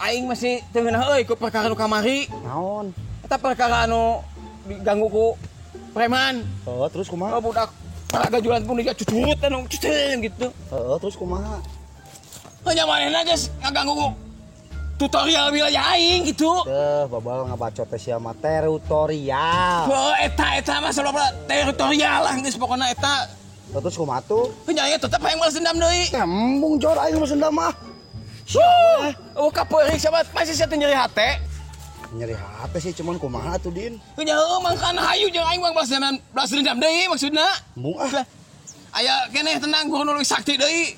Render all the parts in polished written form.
Aing masih teu ngeunah euy ku perkara nu kamari. Naon? Eta perkara anu diganggu ku preman. Heeh, terus kumaha? Oh, budak paragajulan pun dia cucurut anu cucurut gitu. Heeh, terus kumaha? Hanya manehna geus ngaganggu ku tutorial wilayah aing gitu. Teh, babal ngabacot teh sia mah teritorial. Heuh, eta mah sabab teritorial lah geus pokona eta. Terus kumaha tuh? Hanya aya tetep hayang balas dendam deui. Embung jor aing balas dendam mah. Oh, kapeuring sahabat masih sia teh nyeri hate. Nyeri hate sih cuman kumaha atuh Din. Nya heueuh mangkana hayu jeung aing balas dendam deui maksudna. Embung ah. Aya keneh tenang guru nu sakti deui.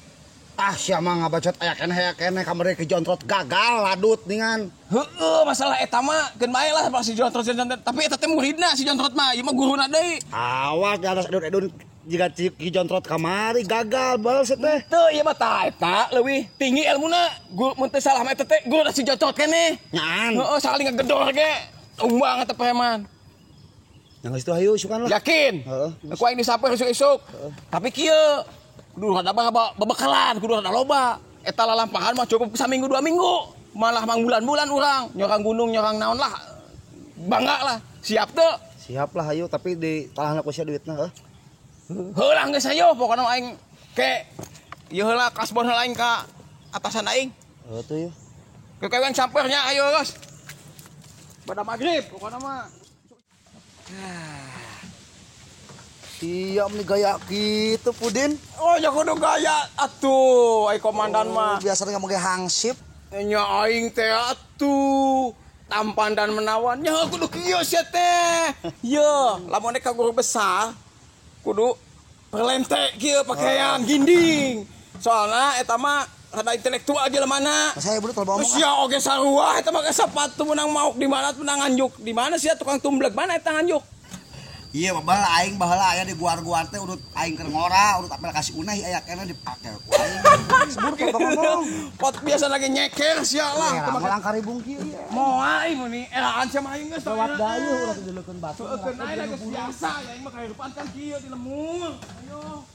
Ah sia mah ngabacot aya keneh kamari ke jontrot gagal ladut ningan. Heueuh masalah eta mah keun bae lah si jontrot tapi eta teh muridna si jontrot mah ieu mah guruna deui. Awas di atas edun-edun jika Ki Jontrot kamari gagal balas teh. Teu ieu mah tah eta leuwih tinggi elmuna. Guru mun teu salah mah eta teh guru si Jontrot keneh. Nyaan. Heeh saling ngegedor ge. Tumbang eta preman. Yang geus hayu isukan lah. Yakin? Heeh. Ku aing disamper isuk-isuk. Tapi kieu kudu rada babekalan, kudu rada loba. Eta lalampahan mah cukup saminggu 2 minggu. Malah mangbulan-bulan urang, nyorang gunung, nyorang naon lah. Bangga lah. Siap teu? Siap lah hayu tapi di talahna ku sia duitna heuh. Heulah geus hayu pokona aing ke ieu heula kasbon heula aing ka atasan aing. Heuh tuh ieu. Ke kewen sampernya ayo geus. Pada magrib pokona mah. Siap nih gaya gitu Pudin. Oh ya kudu gaya atuh ai komandan mah. Biasanya nggak make hangsip. Nya aing teh atuh tampan dan menawan. Nya kudu kieu sia teh. Ye, lamun ka guru besar kudu perlente kieu pakaian ginding. Soalna eta mah rada intelektual jelemana. Saya bener tol ngomong. Sia oge sarua eta mah sepatu menang mauk di mana menang nganjuk. Di mana sia tukang tumblek mana eta nganjuk. Iya babal aing baheula aya di guar-guar teh urut aing keur ngora, urut apel kasih unah aya keneh dipake ku aing. Sebur tol ngomong. Pot biasa lagi nyeker sia lah. Moal karibung kieu ieu. Moal ieu meni eraan sia mah aing geus. Lewat dayu ulah dileukeun batu. Heukeun aing geus biasa ya aing mah kahirupan kan kieu di lemur. Ayo.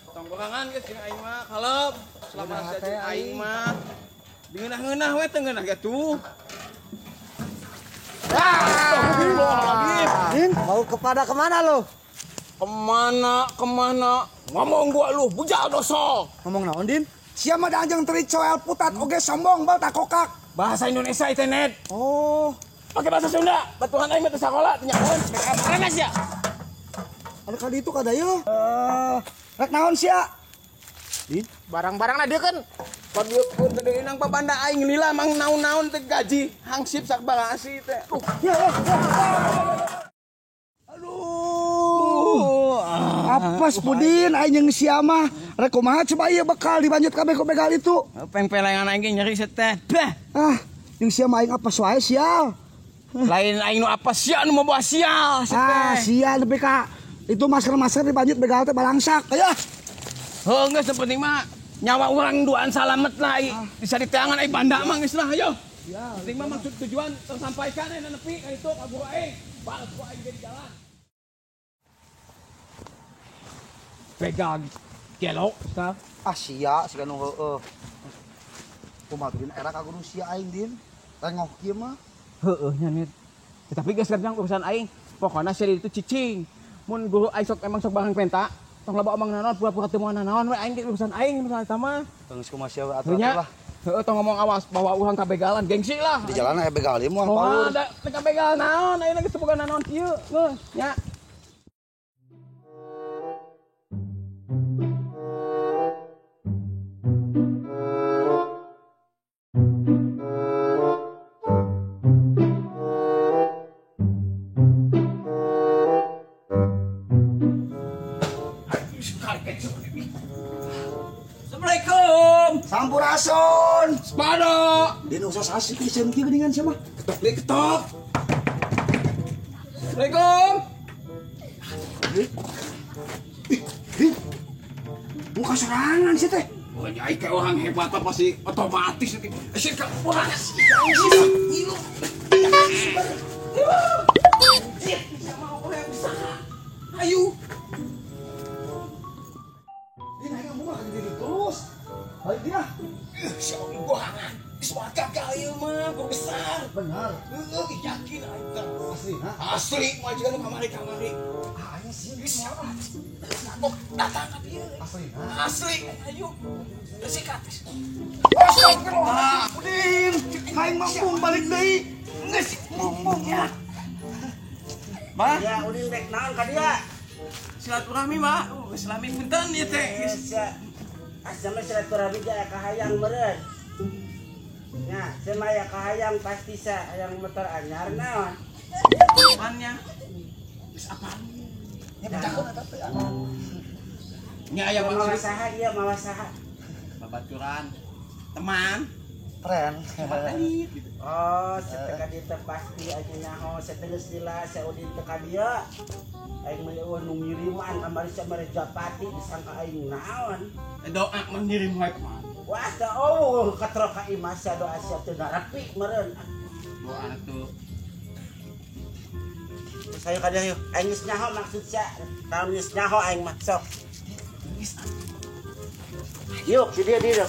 Tonggorangan geus jeung aing mah kalep. Selama sia aing mah digeunah-geunah we teu ngeunah kitu. Din, mau kepada kemana lo? Kemana? Ngomong gua lu, bujal doso. Ngomong naon, Din? Sia mah da anjing teri coel putat oge sombong bal takokak. Bahasa Indonesia itu net. Oh, pakai bahasa Sunda. Batuhan aing mah teu sakola teu nyahoan. Mana sia? Ada kali itu kada yeuh. Rek naon sia? Din, barang-barang dia kan. Padieukeun teh deui nang pabanda aing lila mang naon-naon teh gaji hangsip sakbara asih teh. Ya, ya. Aduh. Apes Pudin aing jeung sia mah. Rek kumaha coba ieu bekal dibanjut kabeh ku begal itu. Pengpelengan aing ge nyeri teh. Bah. Ah, jeung sia mah aing apes wae sial. Lain aing nu apes sia nu mawa sial. Ah, sial nepi ka itu masker-masker dibanjut begal teh balangsak. Aya. Heuh geus penting mah Nyawa urang duaan salamet lah bisa diteangan ai banda mah geus lah ayo. Penting mah maksud tujuan tersampaikan aya nepi ka ditu ka guru aing. Balas ku aing ge di jalan. Pegang gelok Ustaz. Ah sia siga nu heueuh. Kumaha tuh Din era ka guru sia aing Din. Rengoh kieu mah. Heueuh nya Nit. Tapi geus kerjang urusan aing. Pokona sia itu cicing. Mun guru aing sok emang sok barang penta, tong loba omong nanaon pura-pura teu moal nanaon we aing ge urusan aing masalah eta mah. Geus kumaha sia we atuh lah. Heueuh tong ngomong awas bawa urang ka begalan gengsi lah. Di jalan aya begal ieu moal paur. Oh, da ka begal naon ayeuna geus teu boga nanaon kieu. Geus nya. Assalamualaikum. Sampurasun. Sepado. Din usah sasik pisan kieu geuningan sia mah. Ketok deui ketok. Assalamualaikum. Din. Muka sorangan sih teh. Oh, nyai kayak orang hebat apa pasti otomatis nanti. Sih ka urang. Ngilu. Sama orang bisa. Ayo. Din aing muka ka diri terus. Balik dia. Si om bohangan. Semua gagal ieu mah, gua besar. Benar. Heueuh, yakin aing teh. Asli, ha? Asli, mah jiga nu kamari-kamari. Ah, aing sih. Geus ngabok datang ka dieu. Asli, ha? Asli, ayo. Sikat. Astagfirullah. Udin, aing mah mung balik deui. Geus mung ya. Ma, Ya Udin rek naon ka dia? Silaturahmi, Ma. Geus lami punten ieu teh. Geus. Asa mah silaturahmi ge kahayang meureun. Nya, cenah aya kahayang pasti sa hayang motor anyar naon. Apaan-nya? Geus apaan? Nya bejakeun eta teh. Nya aya Mawa maksud saha ieu mawa saha? Babaturan. Teman. Tren. Gitu. Oh, seteka dieu teh pasti aja nyaho setegeus lila sa Udin teh ka dieu. Aing mah eueuh nu ngiriman kamari sia mere japati disangka aing naon. Doa mah ngirim wae kumaha. Wah, teh oh katrok ka imah sia doa sia teu narepi meureun. Doa tuh. Terus ayo ka dieu yuk. Aing geus nyaho maksud sia. Naon geus nyaho aing mah sok. Yuk, si dia dia.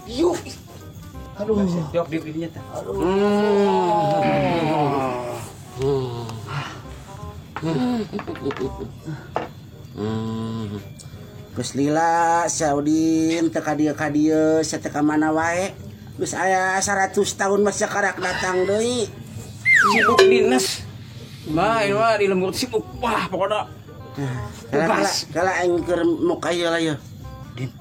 Yuk. Aduh. Yuk di dinya teh. Aduh. Geus lila sia Udin teu ka dieu ka dieu sia teh ka mana wae. Geus aya 100 tahun mah sia karak datang deui. Sibuk dinas. Mah ini mah di lembur sibuk. Wah, pokoknya tugas. Kala aing keur muka ieu lah ieu. Din.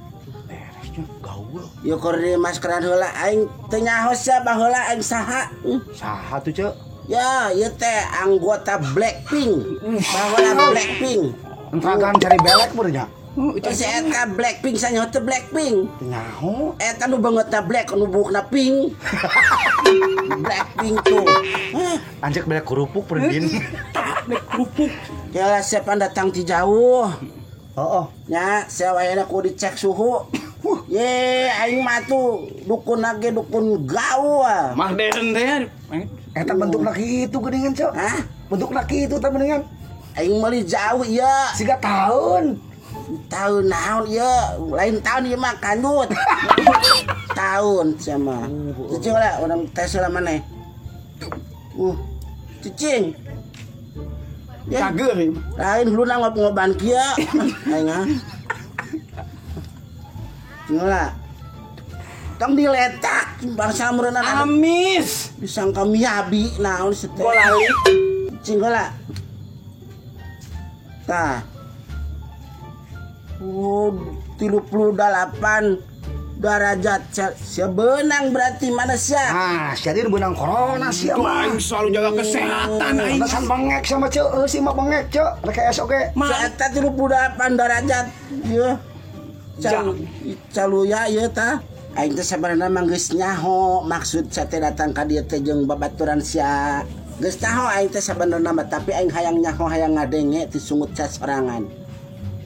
Beresnya gaul. Ieu keur di maskeran heula aing teu nyaho sia baheula aing saha. Saha tuh, Ceu? Ya, ieu teh anggota Blackpink. Baheula Blackpink. Entragan cari belek meureun nya. Itu si eta Blackpink sanyaho teh Blackpink. Teu nyaho. Eta nu beungeutna black nu buukna pink. Blackpink tuh. Hah? Anjek belek kerupuk meureun Din. Black kerupuk. Ya siapa datang ti jauh. Heeh. Nya, sia ayeuna kudu dicek suhu. Ye, aing mah tuh dukun ge dukun gaul. Mah deren teh. Eta bentukna kitu geuningan, Ceu. Hah? Bentukna kitu teh geuningan. Aing meuli jauh ieu. Siga taun. Tahun naon ieu? Lain tahun ieu mah kandut. Tahun sama. Cicing lah orang tes lah maneh. Cicing. Ya. Cager ieu. Lain huluna ngop-ngoban kieu. Aing ah. Cicing lah. Tong diletak bangsa meureunana. Amis. Disangka miyabi naon sete. Golali. Cicing heula. Tah. Oh, 38 derajat sia beunang berarti mana sia? Nah, sia dia beunang corona sia mah. Aing selalu jaga kesehatan aing. Alasan bengek sama Ceu, heuh si mah bengek Ceu, rek esok ge. Sia eta 38 derajat ieu. Caluya ieu tah. Aing teh sabarana mah geus nyaho maksud sia teh datang ka dieu teh jeung babaturan sia. Geus nyaho aing teh sabenerna mah tapi aing hayang nyaho hayang ngadenge ti sungut sia sorangan.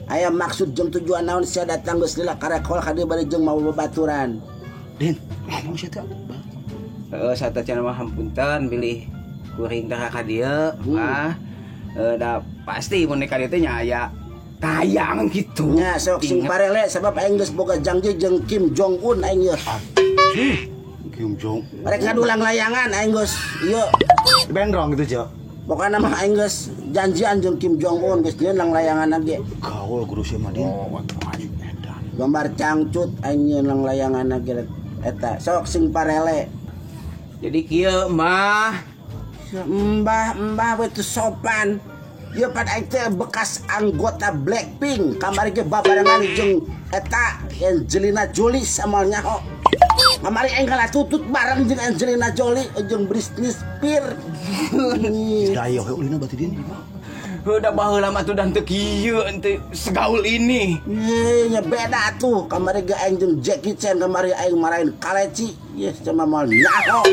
Aya maksud jeung tujuan naon sia datang geus lila karekol ka dieu bari jeung mau babaturan. Din, ngomong sia teh. Heeh, sateuacan mah hampunten bilih kuring teh ka dieu, mah. Da pasti mun ka dieu teh nya aya tayang gitu. Nya sok sing parele sabab aing geus boga janji jeung Kim Jong Un aing yeuh. Kim Jong. Mereka dulang layangan aing geus ieu bendrong gitu, Jo. Pokokna mah aing geus janjian jeung Kim Jong Un geus nyieun lang layangan ge. Gaul guru sia mah, Din. Oh, edan. Gambar cangcut aing nyieun lang layangan ge eta. Sok sing parele. Jadi kieu mah mbah we teu sopan. Ieu pan aing teh bekas anggota Blackpink kamari ge babarengan jeung eta Angelina Jolie sama nyaho. Kamari aing kalah tutut bareng jeung Angelina Jolie jeung Britney Spears. Dayoh we ulina berarti Din. Heuh da baheula mah tuh dan teu kieu ente segaul ini. Ye nya beda tuh kamari ge aing jeung Jackie Chan kamari aing marahin kaleci. Ye sama moal nyaho.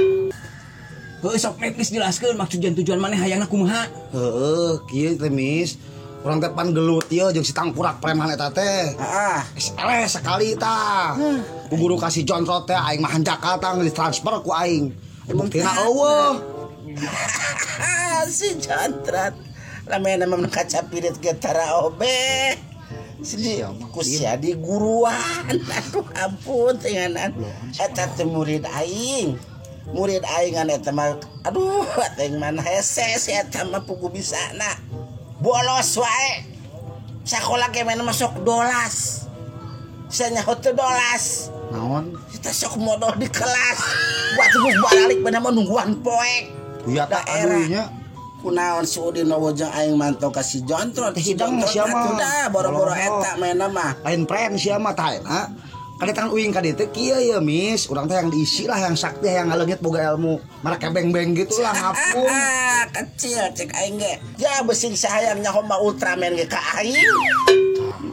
Heuh sok please jelaskeun maksud jeung tujuan maneh hayangna kumaha? Heuh, kieu teh Mis. Urang teh pan gelut ieu jeung si tangkurak preman eta teh. Heeh. Eleh sekali tah. Ku guru kasih jontrot teh aing mah hanjakal tah ditransfer ku aing. Buktina eueuh. Si jontrot. Lamena mah kaca pirit ge tara obe. Sini ku sia di guruan. Aduh ampun tenganan. Eta teh murid aing. Murid aing eta mah aduh aing mana hese si eta mah pugu bisana. Bolos wae. Sakola ge mana masuk dolas. Sia nyaho teu dolas. Naon? Kita sok modal di kelas. Buat geus balik mana mah nungguan poek. Iya tah aduhnya. Kunaon si Udin jeung aing mantau ka si Jontrot. Si Jontrot sia mah. Atuh boro-boro eta maena mah. Lain friend sia mah tah eta. Kadetangan uing ka dieu teh kieu ye Mis, urang teh yang diisi lah yang sakti yang ngaleungit boga ilmu. Marake beng-beng gitu lah ngapung. Kecil cek aing ge. Ya besing sahayang nyaho mah Ultraman ge ka aing.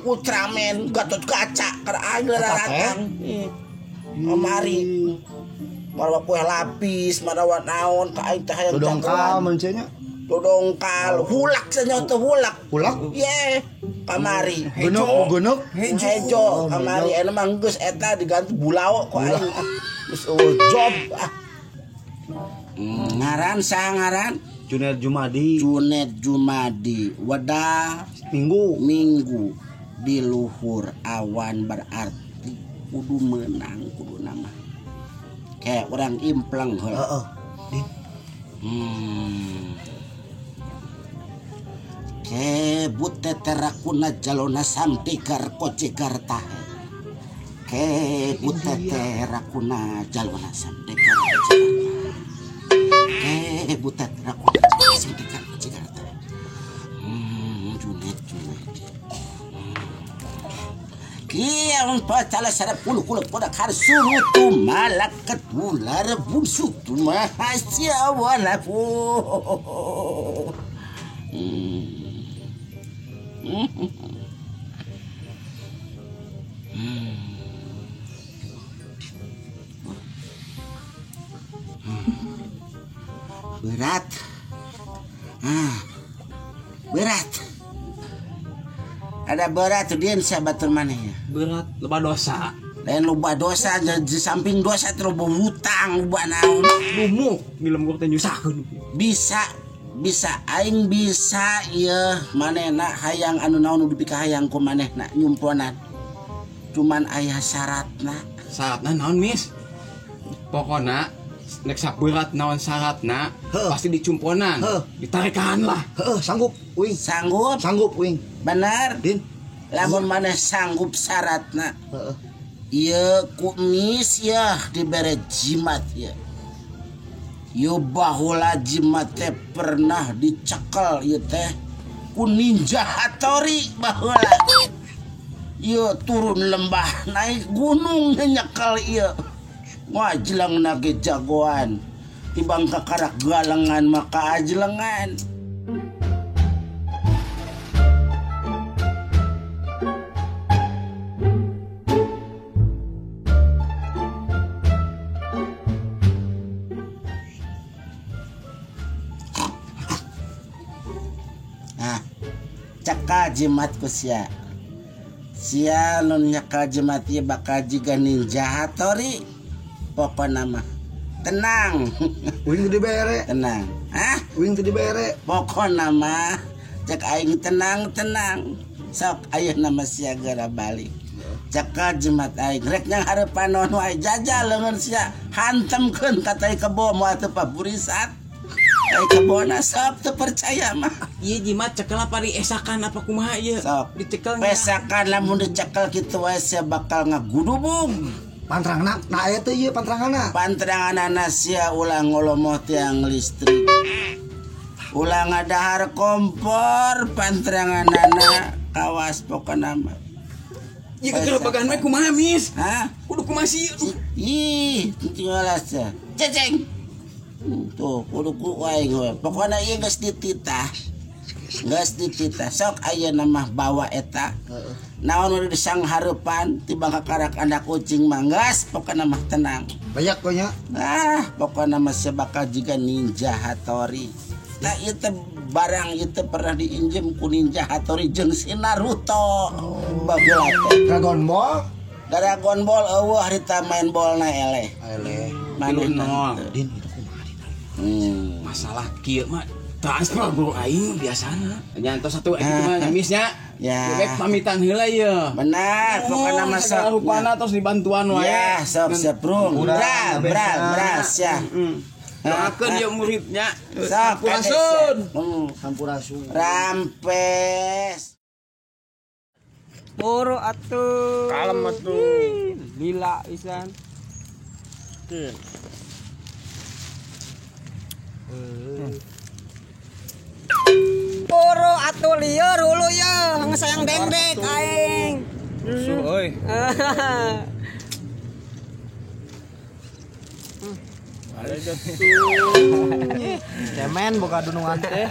Ultraman Gatot Kaca ka aing laratang. Kamari. Marawa kue lapis, marawa naon ka aing teh hayang dodongkal mun nya. Dodongkal, hulak cenah teh hulak. Hulak? Ye, kamari. Geunuk, geunuk. Hejo, kamari eta mah geus eta diganti bulao ku aing. Geus eueuh job. Ngaran saha ngaran? Junet Jumadi. Junet Jumadi. Weda Minggu. Minggu di luhur awan berarti kudu menang kudu nama. Kayak orang impleng heula. Heeh. Kebut teterakuna jalona samtikar kocegar tahe. Kebut teterakuna jalona samtikar kocegar tahe. Kebut teterakuna jalona samtikar kocegar tahe. Junet Junet. Kiang pacala sarap puluh puluh pada karsurutu malakat ular bungsu tu mahasya walafu. Berat. Berat. Ada berat tuh dia sahabat manehnya. Berat loba dosa. Lain loba dosa di samping dosa terus loba hutang loba naon. Lumuk di lembur teh nyusahkeun. Bisa aing bisa ieu manehna hayang anu naon nu dipikahayang ku manehna nyumponan. Cuman aya syaratna. Syaratna naon, Mis? Pokona nek saberat naon syaratna pasti dicumponan. Ditarikan lah. Heeh, sanggup uing. Sanggup? Sanggup uing. Benar? Din. Lamun maneh sanggup syaratna. Heeh. Ieu ku Mis yah dibere jimat ieu. Ieu baheula jimat teh pernah dicekel ieu teh ku Ninja Hattori baheula. Ieu turun lembah naik gunung nyekel ieu. Ngajlengna ge jagoan. Tibang kakarak galengan maka ajlengan. Nah, cekal jimat ku sia. Sia nu nyekel jimat ieu bakal jiga ninja Hattori. Pokona mah tenang. Uing teu dibere. Tenang. Hah? Uing teu dibere. Pokona mah cek aing tenang-tenang. Sok ayeuna mah sia geura balik. Cekel jimat aing rek nyang hareupan naon wae jajal leungeun sia hantemkeun ka tai kebo moal teu paburisat. Tai kebona sok teu percaya mah. Ieu jimat cekel apa diesakan apa kumaha ieu? Sok dicekel nya. Pesakan lamun dicekel kitu wae sia bakal ngagudubung. Pantrangna na aya teh ieu pantranganna. Pantranganana sia ulah ngolomoh tiang listrik. Ulah ngadahar kompor pantranganana kawas pokona mah. Ieu kegerebegan we kumaha Mis? Hah? Kudu kumaha sih? Ih, tinggal sia. Ceceng. Tuh, kudu ku aing we. Pokona ieu geus dititah. Geus dititah. Sok ayeuna mah bawa eta. Naon nu disang hareupan tibang kakarak anak kucing mah geus pokona mah tenang. Banyak nya. Ah, pokona mah sia bakal jiga ninja Hattori. Tah ieu teh barang ieu teh pernah diinjem ku ninja Hattori jeung si Naruto. Baheula teh. Dragon Ball? Dragon Ball eueuh harita main bolna eleh. Eleh. Manehna. Din itu kumaha din? Masalah kieu mah transfer guru aing biasana. Nya entos satu kitu mah nyemisnya. Ya. Bebek pamitan heula ieu. Benar, pokona mah segala rupana tos dibantuan wae. Ya, sok seprung. Bral, bral, bral sia. Doakeun ieu muridnya. Sok Sampurasun. Sampurasun. Rampes. Boro atuh. Kalem atuh. Lila pisan. Boro atuh lieur hulu ye, geus sayang dendek aing. Suh euy. Cemen boga dunungan teh.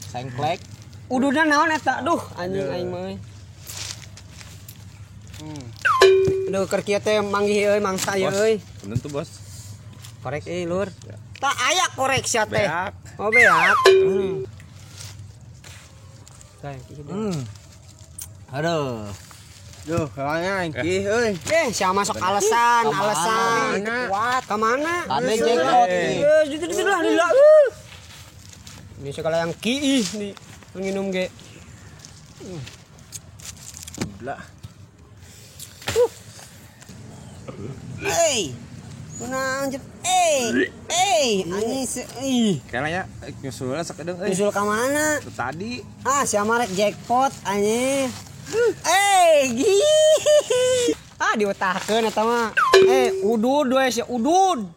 Sengklek. Ududna naon eta? Duh, anjing aing mah euy. Aduh, keur kieu teh manggih euy mangsa ieu euy. Punten tuh, Bos. Korek euy, Lur. Tak aya korek sia teh. Beak. Oh, beak. Aduh. Duh, kalanya engkih euy. Sia masuk alasan, alasan. Kuat ka mana? Ada jackpot nih. Gitu lah lila. Ini segala yang kiih nih nginum ge. Lah. Hei. Kunang jep. Anjing ih. Kalanya nyusul sakedeung euy. Nyusul ka mana? Tadi. Ah, sia mah rek jackpot anjing. Ah, diutahkeun eta mah. Udud we sia udud.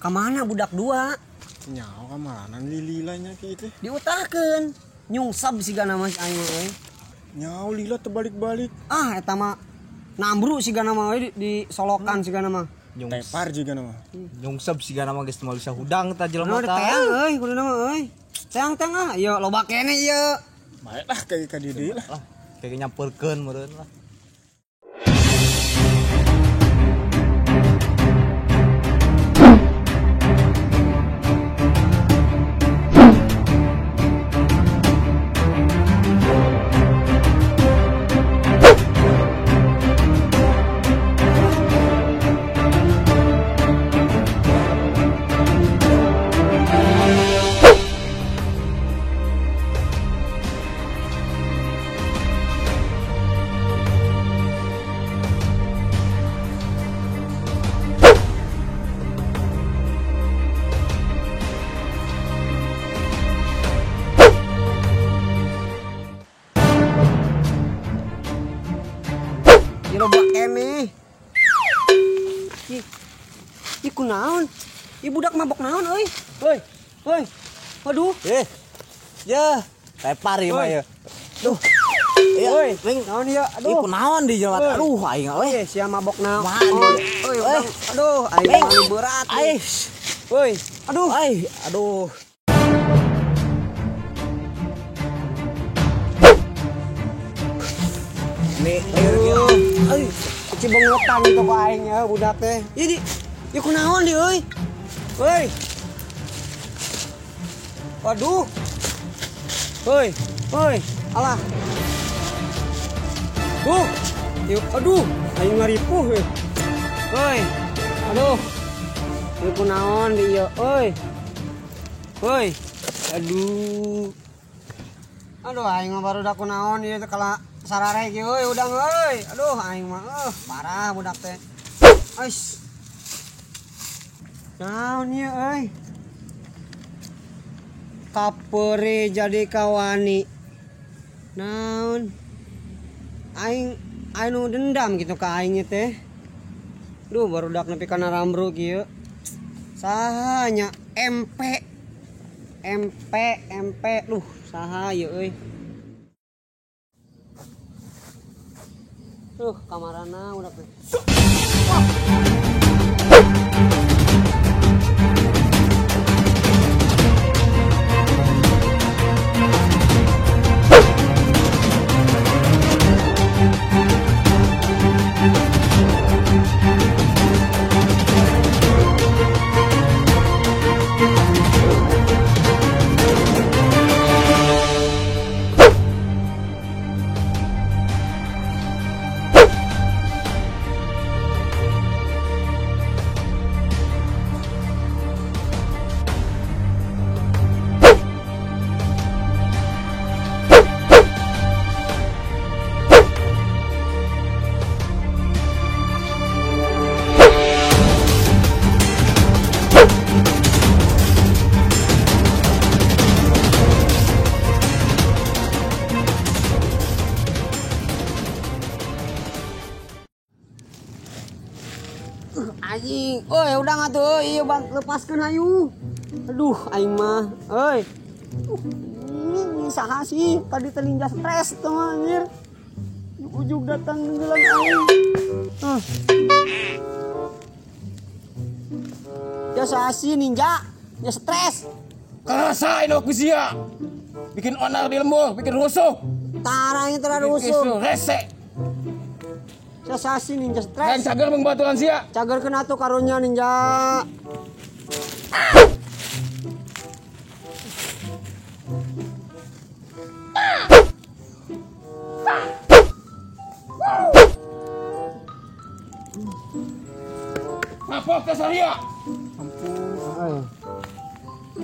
Kamana budak dua? Nyawa kamana lililanya kieu teh? Diutahkeun. Nyungsab sigana mah aing euy. Nyawa lila terbalik-balik. Ah, eta mah nambru sigana mah euy di solokan sigana mah. Tepar juga mah. Nyungsab sigana mah geus moal bisa hudang tah jelema tah. Teang euy kuduna mah euy. Teang-teang ah, ieu loba keneh ieu. Bae lah kayak ka dieu lah. Kayak nyamperkeun meureun lah. Loba keneh. Ih, kunaon? Ih, budak mabok naon euy? Euy. Euy. Waduh. Ya, tepar ieu mah ya. Duh. Euy, naon ieu? Aduh. Ih, kunaon di jelema? Aduh, aing euy. Sia mabok naon? Euy, aduh, aing berat. Ai. Euy, aduh. Ai, aduh. Nih, euy, cibengetan itu ku aing ya budak teh. Ieu di, ieu kunaon di euy? Euy. Waduh. Euy, euy, alah. Duh. Ieu aduh, aing ngaripuh euy. Euy. Aduh. Ieu kunaon di ieu euy. Euy. Aduh. Aduh aing mah barudak kunaon ieu teh kala sararek euy udang euy. Aduh aing mah parah budak teh. Ais. Naon ieu euy? Kapere jadi kawani. Naon? Aing anu dendam gitu ka aing teh. Duh barudak nepi kana rambru kieu. Saha nya MP MP MP duh saha ieu euy. Tuh, kamarana udah teh. Anjing, euy udah atuh euy ieu bang lepaskeun hayu. Aduh aing mah euy. Ini saha sih tadi teh ninja stres teh mah anjir. Ujug datang nunggulan aing. Ya saha sih ninja? Ya stres. Kerasa ini ku sia. Bikin onar di lembur, bikin rusuh. Tara ini terlalu rusuh. Rese. Sasasi ninja stres. Yang cager mengbaturan sia. Cager kena tuh karunya ninja. Mabok teh saria.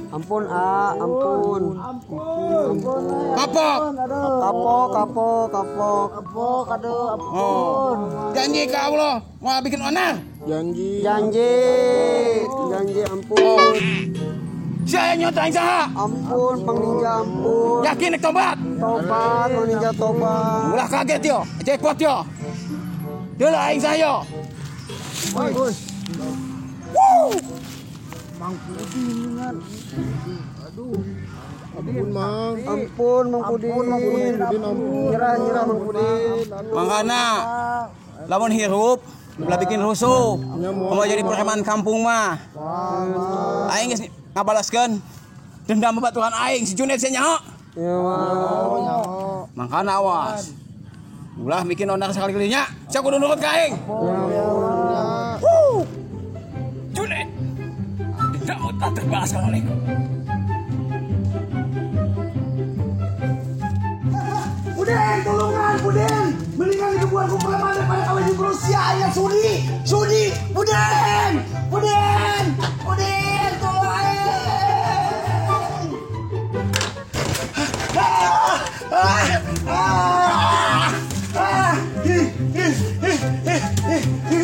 Ampun. Ampun, ampun. Ampun. Kapok. Kapok, kapok, kapok. Kapok, aduh, ampun. Oh. Janji ke Allah mau bikin onar. Janji. Janji. Janji ampun. Oh. Siapa yang nyontoh aing saha? Ampun, Bang Ninja ampun. Yakin nek tobat? Tobat, Bang Ninja tobat. Ulah kaget yo, jackpot yo. Deuleu aing saha yo. Woi. Woo! Mang Pudin kan. Aduh. Ampun, Mang. Ampun, Mang Pudin. Ampun, Mang Pudin, ampun. Nyerah, nyerah Mang Pudin. Mangkana lamun hirup ulah bikin rusuh. Mau jadi preman kampung mah. Aing geus ngabalaskeun dendam babaturan aing si Junet sia nyaho. Iya, Mang. Mangkana awas. Ulah bikin onar sekali-kalinya, sia kudu nurut ka aing. Wuh. Junet. Dendammu tak terbalaskan olehku. Pudin, tolongan Pudin. Mendingan digebuan ku preman daripada kawin jeung Rusia aya sudi. Sudi, Pudin. Pudin. Pudin, tolong aing. Ah, ah, ah, hi, hi, hi, hi, hi, hi.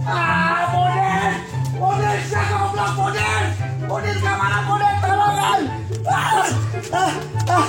Ah, Pudin! Pudin, siapa goblok Pudin? Pudin ke mana Pudin? Tolongan! Ah, ah, ah.